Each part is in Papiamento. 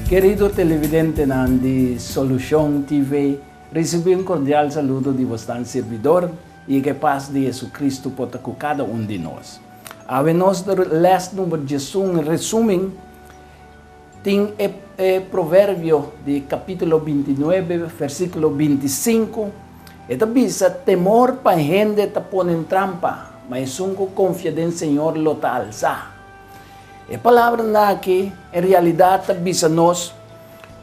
Kerido televidentenan di Solucion TV, ricibi un cordial saludo di bosnan sirbidor y ke paz di Jesucristo por ta cu cada un di nos. Awe nos les number 11 resumen tin e, e proverbio di capítulo 29, versículo 25. E ta bisa: "Temor pa hende ta pone trampa, ma esun ku konfia den Señor lo ta alsá." E palabra aki, en realidat, ta bisa nos,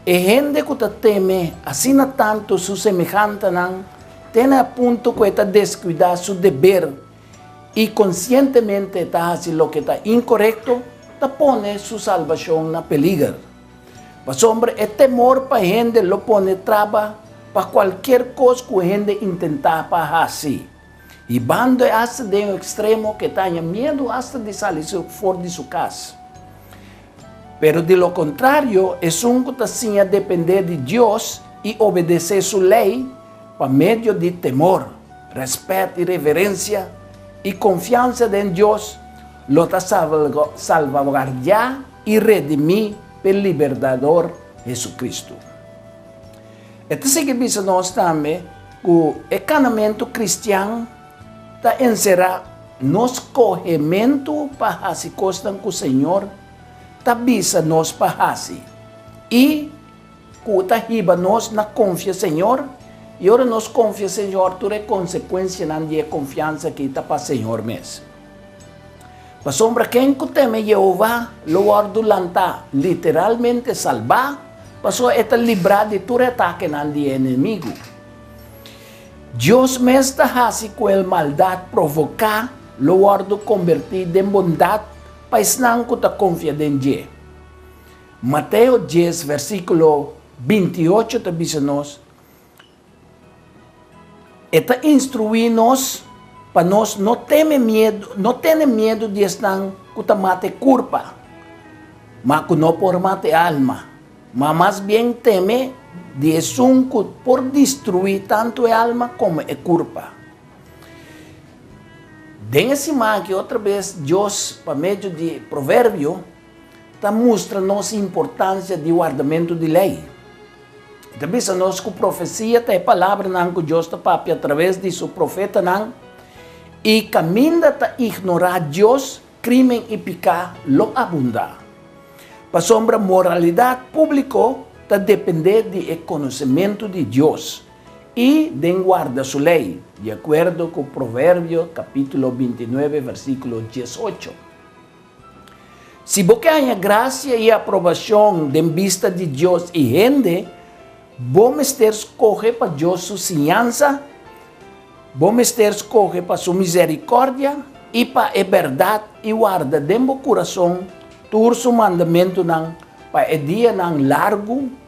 e hende ku ta teme asina tantu su semehantenan, te na punto ku ta deskuidá su deber i konsientemente ta hasi loke ta inkorekto, ta pone su salbashon na peliger. Pasobra e temor pa hende lo pone traba pa kualke kos ku hende intentá pa hasi. I bando hasta den ekstremo ku tin miedu hasta di sali for di su kas. Pero di lo kontrario, esun ku ta siña dependé di Dios i obedesé su lei pa medio di temor, rèspèt i reverensia i konfiansa den Dios, lo ta salvaguardiá i redimí pa Libertador Jesucristo. E ta sigui bisa nos tambe ku e kanamentu kristian ta enserá nos skohementu pa hasi kosnan ku Señor ta bisa nos pa hasi. I ku ta hiba nos na konfia Señor, i ora nos konfia Señor, tur e konsekuensianan di konfiansa ku ta pa Señor mes. Pasobra ken ku teme Yehova lo wòrdu lantá, literalmente salbá, paso e ta librá di tur atakenan di enemigu. Dios mes ta hasi ku e maldat provoká lo wòrdu konvertí den bondat pa esnan ku ta konfia den dje. Mateo 10, versíkulo 28 ta bisa nos, e ta instruí nos pa nos no tene miedu, no tene miedu di esnan ku ta mata kurpa, ma ku no por mata alma, ma mas bien teme di esun ku por destruí tantu e alma komo e kurpa. Den e siman aki otro bes Dios, pa medio di proverbio, ta mustra nos importansia di wardamentu di lei. Ta bisa nos ku profesia ta e palabranan ku Dios ta papia a traves di su profetanan i kaminda ta ignorá Dios, krímen i piká lo abundá. Pasobra moralidat públiko ta dependé di e konosementu di Dios i den warda su lei, di akuerdo ku Proverbio kapítulo 29, versíkulo 18. Si bo ke haña grasia i aprobashon den bista di Dios i hende, bo mester skohe pa Dios su siñansa, bo mester skohe pa su miserikòrdia i pa e bèrdat i warda den bo kurason tur su mandamentunan pa e dianan largu,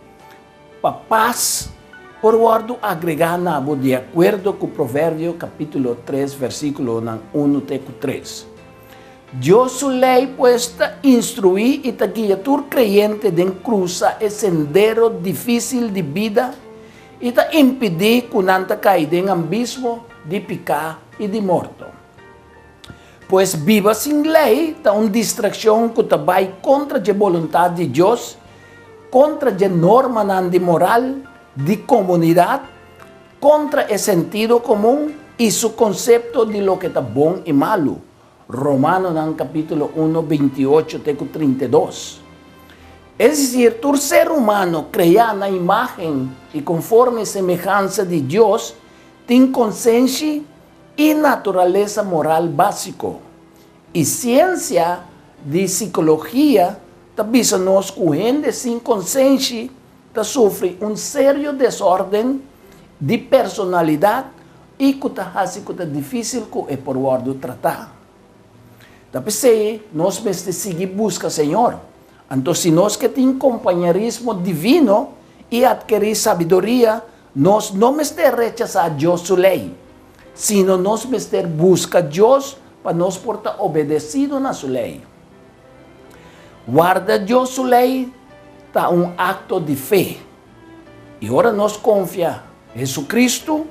pa pas por wòrdu agregá na bo di akuerdo ku Proverbio kapítulo 3 versíkulonan 1 te 3. Dios su lei pues ta instruí i ta guia tur kreyente den krusa e sendero difísil di bida i ta impidí ku nan ta kai den abismo di piká i di morto. Pues biba sin lei ta un distrakshon ku ta bai kontra e boluntat di Dios, kontra e normanan di moral, di komunidat, kontra e sentido komun i su konsepto di loke ta bon i malu. Romanonan kapítulo 1, 28 te 32. Es desir, tur ser humano kreá na imágen i konforme semehansa di Dios, tin konsenshi i naturalesa moral básiko. I siensia di sikologia ta bisa nos ku hende sin konsenshi ta sufri un serio desorden di personalidat i ku ta hasi ku ta difísil ku e por wòrdu tratá. Ta p'esei nos mester sigui buska Señor. Anto si nos ke tin kompañerismo divino i atkerí sabiduria, nos no mester rechasá Dios su lei, sino nos mester buska Dios pa nos por ta obedesido na su lei. Warda Dios su lei ta un akto di fe. I ora nos konfia Jesucristo,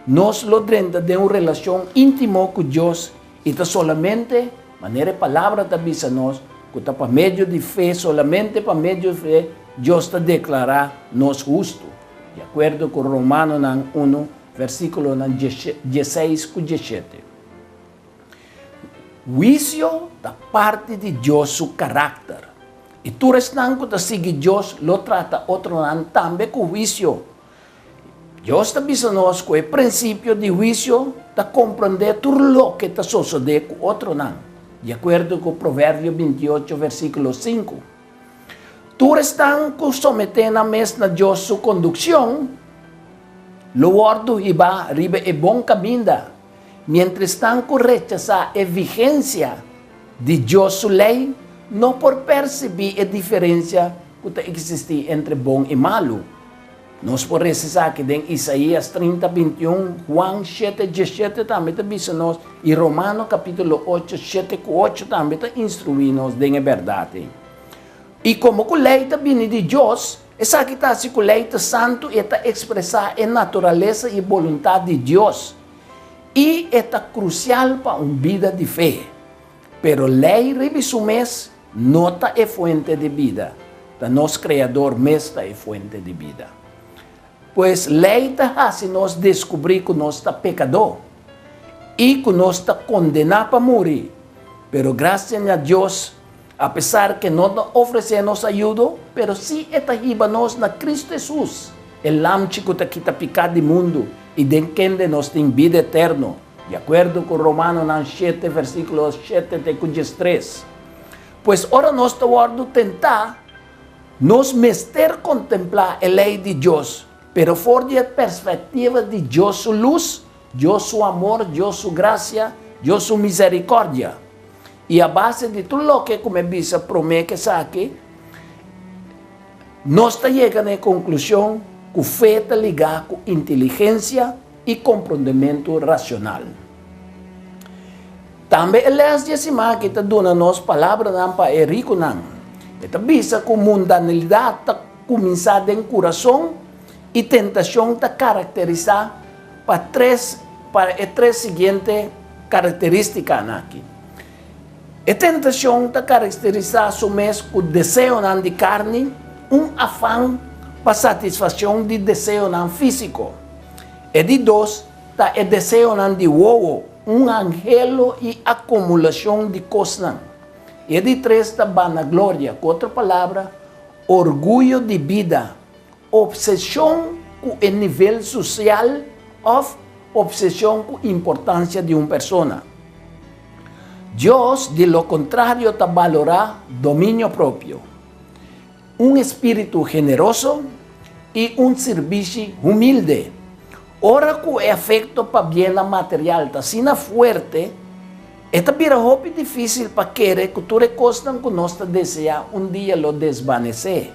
nos lo drenta den un relashon íntimo ku Dios i ta solamente, manera e palabra ta bisa nos, ku ta pa medio di fe, solamente pa medio di fe, Dios ta deklará nos hustu, di akuerdo ku Romanonan unu, versíkulonan diesseis ku diesshete. Huisio ta parti di Dios su karakter, i tur esnan ku ta sigui Dios lo trata otronan tambe ku huisio. Dios ta bisa nos ku e prinsipio di huisio ta komprondé tur loke ta sosodé ku otronan, di akuerdo ku Proverbio bintiocho versíkulo sinku. Tur esnan ku someté nan mes na Dios su kondukshon lo wòrdu hibá riba e bon kaminda, miéntras esnan ku rechasá e vigensia di Dios su lei no por persibí e diferensia ku ta eksistí entre bon i malu. Nos por resa esaki den Isaías 30, 21, Juan 7, 17 tambe ta bisa nos, i Romano kapítulo 8, 7 ku 8 tambe ta instruí nos den e bèrdat ei. I komo ku lei ta bini di Dios, esaki ta hasi ku lei ta santu i e ta ekspresá e naturalesa i boluntat di Dios, i e ta krusial pa un bida di fe. Pero lei riba su mes no ta e fuente di bida, ta nos Kreador mes ta e fuente di bida. Pues lei ta hasi nos deskubrí ku nos ta pekadó i ku nos ta kondená pa muri. Pero grasia na Dios, apesar ku e no ta ofresé nos ayudo, pero sí e ta hiba nos na Kristu Hesus, e Lamchi ku ta kita piká di mundu i den kende nos tin bida eterno, di akuerdo ku Romanonan shete versíkulo shete te ku diestres. Pues ora nos ta wòrdu tentá, nos mester kontemplá e lei di Dios, pero for di e perspektiva di Dios su lus, Dios su amor, Dios su grasia, Dios su miserikòrdia. I a base di tur loke ku mi a bisa promé ku esaki, nos ta yega na e konklushon ku fe ta ligá ku inteligensia i komprondementu rasional. Tambe e lès di e siman aki ta duna nos palabranan pa e rikunan. E ta bisa ku mundanilidat ta kuminsá den kurason i tentashon ta karakterisá pa tres pa e tres siguiente karakterístikanan aki. E tentashon ta karakterisá su mes ku deseonan di karni, un afan pa satisfakshon di deseonan físiko. E di dos ta e deseonan di wowo, un anhelo i akumulashon di kosnan. I e di tres ta vanagloria, ku otro palabra, orguyo di bida, opseshon ku e nivel sosial òf opseshon ku importansia di un persona. Dios, di lo kontrario, ta balorá dominio propio, un espíritu generoso i un sirbishi humilde. Ora ku e afekto pa biennan material ta asina fuerte, e ta bira hopi difísil pa kere ku tur e kosnan ku nos ta deseá un dia lo desvanesé.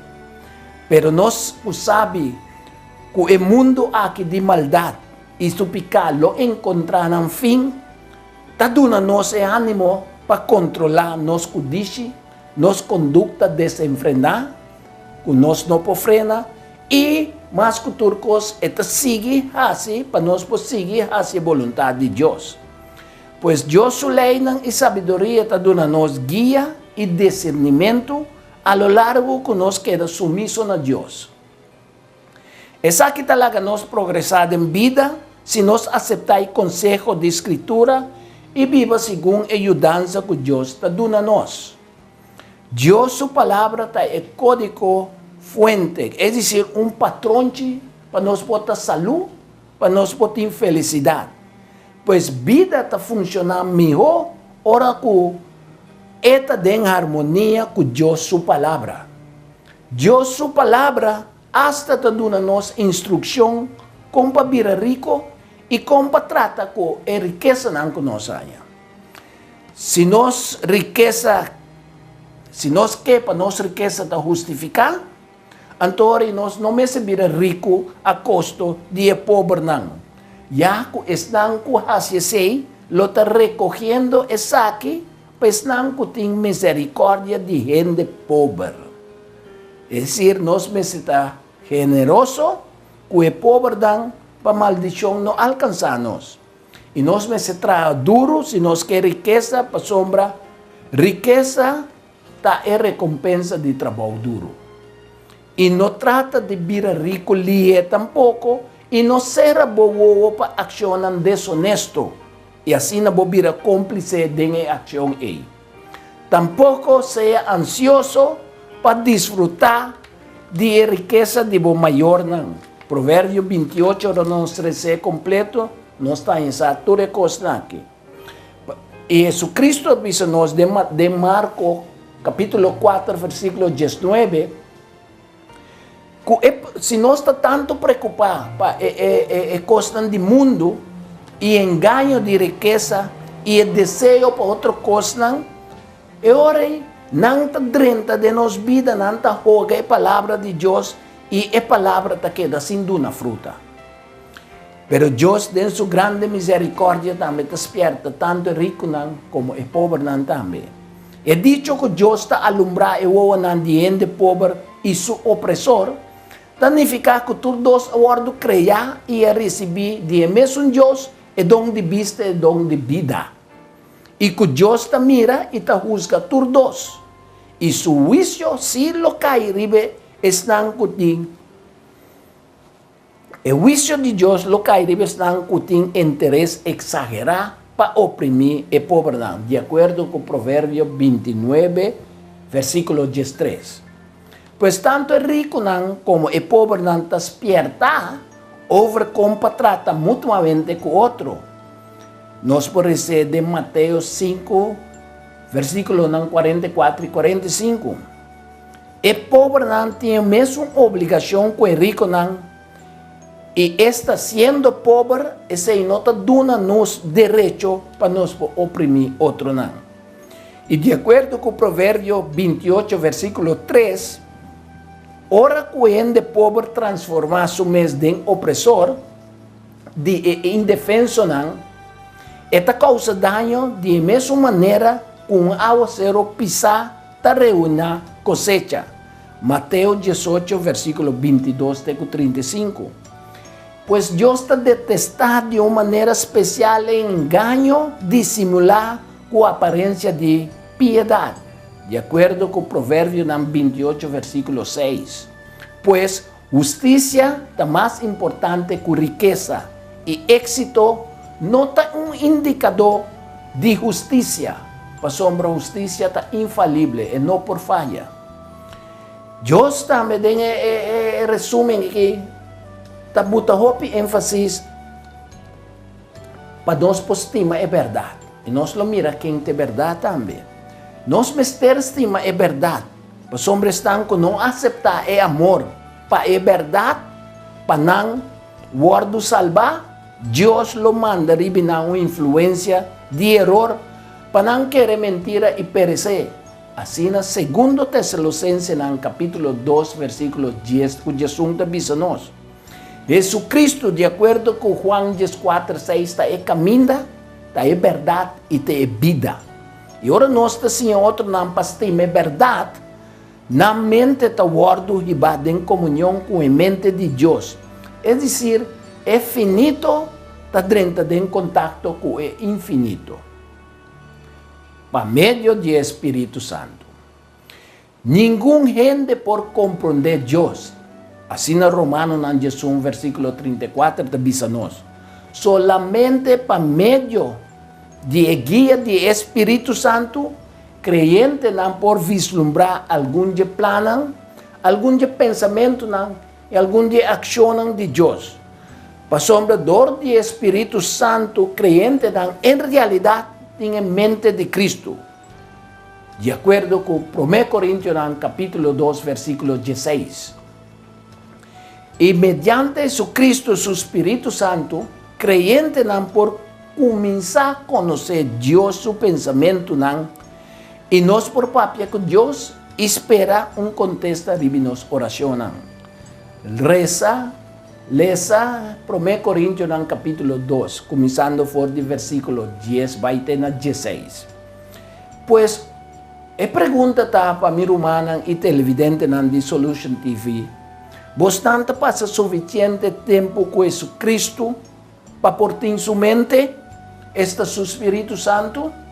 Pero nos ku sabi ku e mundu aki di maldat i su piká lo enkontrá nan fin, ta duna nos e ánimo pa kontrolá nos kudishi, nos kondukta desenfrená, ku nos no por frena, i, mas ku tur kos, e ta sigui hasi pa nos por sigui hasi e boluntat di Dios. Pues Dios su leinan i sabiduria ta duna nos guia i disernimentu a lo largu ku nos keda sumiso na Dios. Esaki ta laga nos progresá den bida si nos aseptá e konseho di Skritura i biba segun e yudansa ku Dios ta duna nos. Dios su Palabra ta e kódigo fuente, es desir, un patronchi pa nos por ta salú, pa nos por tin felisidat. Pues bida ta funshoná mihó ora ku e ta den harmonia ku Dios su Palabra. Dios su Palabra asta ta duna nos instrukshon kon pa bira riko i kon pa trata ku e rikesanan ku nos haña. Si nos rikesa, si nos ke pa nos rikesa ta hustifiká, anto ora nos no mester bira riku a kosto di e pobernan, ya ku esnan ku hasi esei lo ta rekohiendo esaki Pa esnan ku tin miserikòrdia di hende pober. Es desir, nos mester ta generoso ku e pobernan pa maldishon no alkansá nos. I nos mester traha duru si nos ke rikesa pasobra rikesa ta e rekompensa di trabou duru. I no trata di bira riku lihé tampoko, i no sera bo wowo pa akshonnan desonesto, i asina bo bira kómplise den e akshon ei. Tampoko sea ansioso pa disfrutá di e rikesa di bo mayornan. Proverbio 28, ora nos tres'é kompleto, nos ta haña sa tur e kosnan aki. I Hesukristu a bisa nos den Marko kapítulo 4 versíkulo 19 ku e si nos ta tantu preokupá pa e e e e kosnan di mundu i engaño di rikesa i e deseo pa otro kosnan, e ora ei nan ta drenta den nos bida, nan ta hoga e palabra di Dios i e palabra ta keda sin duna fruta. Pero Dios den su grande misericordia tambe ta spierta tanto e riconan como e pobernan tambe. E dicho cu Dios ta alumbra e wowonan di hende pober y su opresor, ta nifica cu tur dos a wordo crea y a ricibi di e mesun Dios e don di bista e don di bida. Y cu Dios ta mira y ta huzga tur dos. Y su huicio si lo cay riba esnan cu tin. E huisio di Dios lo kai riba esnan ku tin interes eksagerá pa oprimí e pobernan, di akuerdo ku Proverbio 29, versíkulo 13. Pues tantu e rikunan komo e pobernan ta spièrtá over kon pa trata mutuamente ku otro. Nos por resé den Mateo 5, versíkulonan 44 i 45. E pobernan tin e mesun obligashon ku e rikonan, i esta siendo pober esei no ta duna nos derecho pa nos por oprimí otronan. I di akuerdo ku Proverbio 28 versíkulo 3, ora ku hende pober transformá su mes den opresor di e indefensonan, e ta kousa daño di e mesun manera ku un awasero pisá Ta reuná kosecha. Mateo 18, versíkulo 22 te ku 35. Pues Dios ta detestá di un manera spesial e engaño disimulá ku aparensia di piedat, di akuerdo ku Proverbionan 28, versíkulo 6. Pues, hustisia ta mas importante ku rikesa, i éksito no ta un indikadó di hustisia, pasobra hustisia ta infalible, e no por faya. Dios tambe den e resúmen aki ta buta hopi énfasis pa nos por stima e bèrdat. I nos lo mira ken ta e bèrdat tambe. Nos mester stima e bèrdat, pasobra esnan ku no aseptá e amor pa e bèrdat, pa nan wòrdu salbá, Dios lo manda riba nan un influensia di eror pa nan kere mentira i peresé. Asina Segundo Tesalosensenan kapítulo 2 versíkulo 10 ku 11 ta bisa nos. Hesukristu, di akuerdo ku Juan 14, 6, ta e kaminda, ta e bèrdat i ta e bida. I ora nos ta siña otronan pa stima e bèrdat, Nan mente ta wòrdu hibá den komunion ku e mente di Dios, es desir, e finito ta drenta den kontakto ku e infinito, pa medio di e Spiritu Santu. Ningun hende por komprondé Dios, asina Romanonan 11 versíkulo 34 ta bisa nos, solamente pa medio di e guia di e Spiritu Santu. Kreyentenan por vislumbrá algun dje plannan, algun dje pensamentunan i algun dje akshonnan di Dios. Pasobra dor di e spiritu santu kreyentenan en realidat tin e mente di Kristu, di akuerdo ku Promé Korintionan kapítulo 2 versíkulo 16. I mediante Hesukristu su spiritu santu, kreyentenan por kuminsá konosé Dios su pensamentunan i nos por papia ku Dios i spera un kontesta riba nos orashonnan. Resa, Lesa Promé Korintionan kapítulo 2, kuminsando for di versíkulo 10 bai te na 16. Pues, e pregunta ta pa mi rumannan i televidentenan di Solution TV, Bosnan ta pasa sufisiente tempu ku Hesukristu pa por tin su mente, esta su spiritu santu?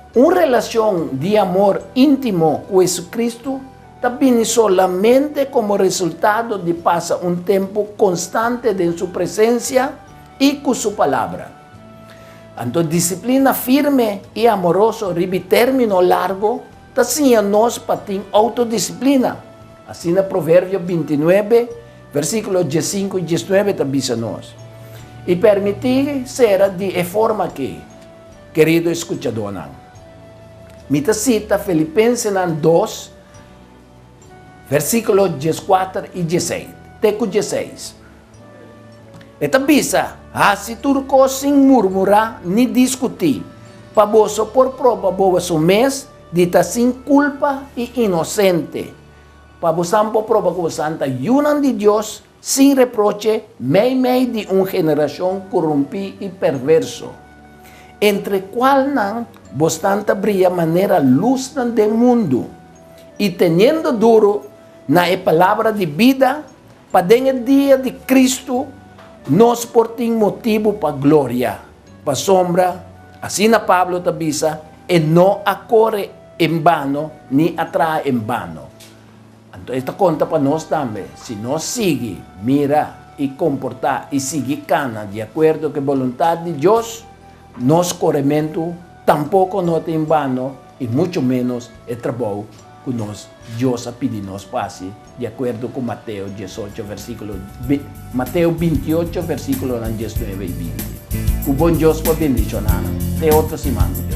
Un relashon di amor íntimo ku Hesukristu ta bini solamente komo resultado di pasa un tempu konstante den su presensia i ku su Palabra. Anto disiplina firme i amoroso riba término largu ta siña nos pa tin outodisiplina. Asina Proverbio 29, versíkulo 15 i 19 ta bisa nos. I permití sera di e forma akí, kerido skuchadónan. Mi ta sita Filipensenan 2, versíkulo 14 i 16, te ku 16. E ta bisa, Hasi tur kos sin murmurá ni diskutí, pa boso por proba boso mes di ta sin kulpa i inosente, pa bosan por proba ku bosan ta yunan di Dios sin reproche meimei di un generashon korumpí i perverso, entre kualnan bosnan ta bria manera lusnan den mundu, i teniendo duru na e palabra di bida, pa den e dia di Kristu nos por tin motibu pa gloria. Pasobra, asina Pablo ta bisa, e no a kore en bano ni a traha en bano. Anto e ta konta pa nos tambe, si nos sigui mira i komportá i sigui kana di akuerdo ku e boluntat di Dios, nos korementu tampoko no ta en bano i muchu ménos e trabou ku nos Dios a pidi nos pa hasi di akuerdo ku Mateo 18 versíkulo Mateo 28 versíkulonan 19 i 20. Ku bon Dios por bendishoná nan. Te otro siman.